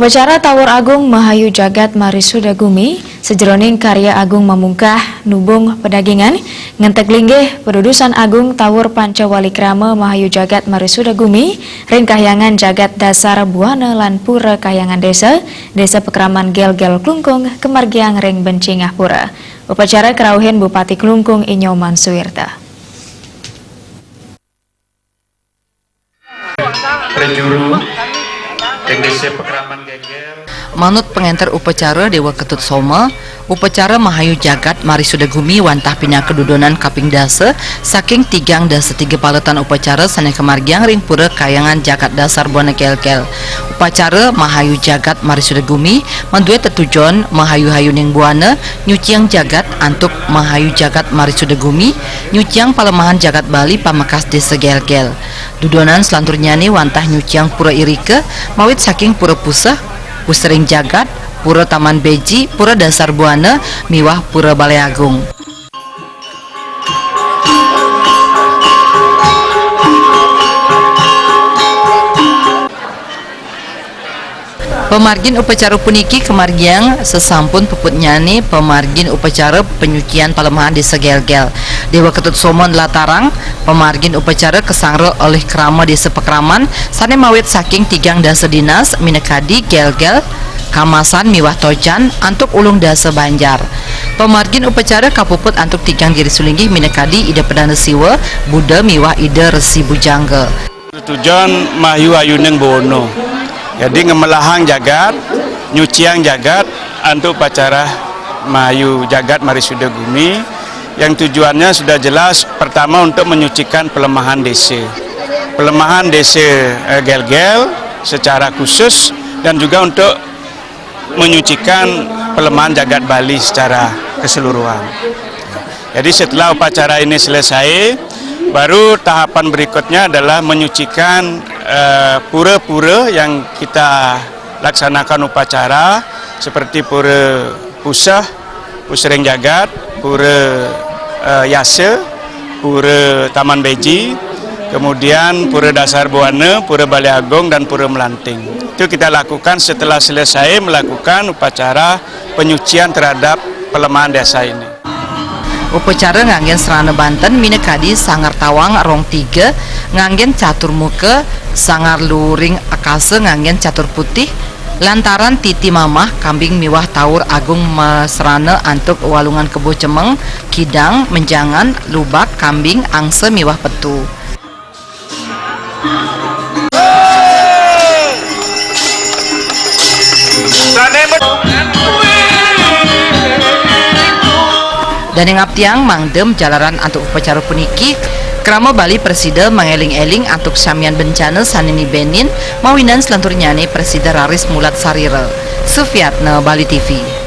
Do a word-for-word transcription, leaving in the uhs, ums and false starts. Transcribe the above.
Upacara Tawur Agung Mahayu Jagat Marisuda Gumi, sajeroning karya agung mamungkah nubung pedagingan, ngenteg linggih padudusan agung Tawur Pancawali Krama Mahayu Jagat Marisuda Gumi, ring Kahyangan Jagat Dasar Buana lan Pura Kahyangan Desa, Desa Pakraman Gelgel Klungkung, kamargiang ring Bencingah Pura. Upacara karauhin Bupati Klungkung I Nyoman Suwirta. Prajuru, ring Desa Pakraman Gelgel. Manut pangenter upacara Dewa Ketut Soma, upacara Mahayu Jagat Marisuda Gumi wantah pinaka dudonan kaping dasa saking tigang dasa tiga paletan upacara sane kamargiang ring Pura Kahyangan Jagat Dasar Buana Gelgel. Upacara Mahayu Jagat Marisuda Gumi madué tetujon mahayu-hayuning buana, nyuciang jagat antuk Mahayu Jagat Marisuda Gumi, nyuciang palemahan jagat Bali pamekas Desa Gelgel. Dudonan selanturnyane wantah nyuciang pura irika, mawit saking pura puseh, pusering jagat, pura taman beji, pura dasar buana, miwah pura balai agung. Pamargin upacara puniki kamargiang sasampun puputnyane pamargin upacara panyucian palemahan Desa Gelgel. Dewa Ketut Soma nlatarang, pamargin upacara kasangra olih krama Desa Pakraman sane mawit saking tigang dasa dinas minakadi Gelgel, Kamasan miwah Tojan antuk ulung dasa banjar. Pamargin upacara kapuput antuk tigang diri sulinggih minakadi Ida Perdana Siwa, Buddha miwah Ida Resi Bujangga. Tujuan mahayu-hayuning buana. Jadi ngemelahang jagat, nyuciang jagat antuk upacara mahayu jagat marisuda gumi yang tujuannya sudah jelas, pertama untuk menyucikan pelemahan desa. Pelemahan desa eh, Gelgel secara khusus dan juga untuk menyucikan pelemahan jagat Bali secara keseluruhan. Jadi setelah upacara ini selesai, baru tahapan berikutnya adalah menyucikan eh, pura-pura yang kita laksanakan upacara seperti pura puseh, pusering jagat, pura eh, yasa, pura taman beji, kemudian pura dasar buana, pura balai agung dan pura melanting. Itu kita lakukan setelah selesai melakukan upacara penyucian terhadap pelemahan desa ini. Upacara nganggen serana banten minakadi sangar tawang rong tiga, nganggen catur muka, sangar luring akasa nganggen catur putih, lantaran titi mamah kambing miwah taur agung maserana antuk walungan kebo cemeng, kidang, menjangan, lubak, kambing, angsa miwah petu. Dane ngaptiang mangda jalaran antuk upacara puniki, krama Bali prasida mangeling-eling antuk samian bencana sane nibenin, mawinan selanturnyane prasida raris mulat sarira. Sufiatna, Bali T V.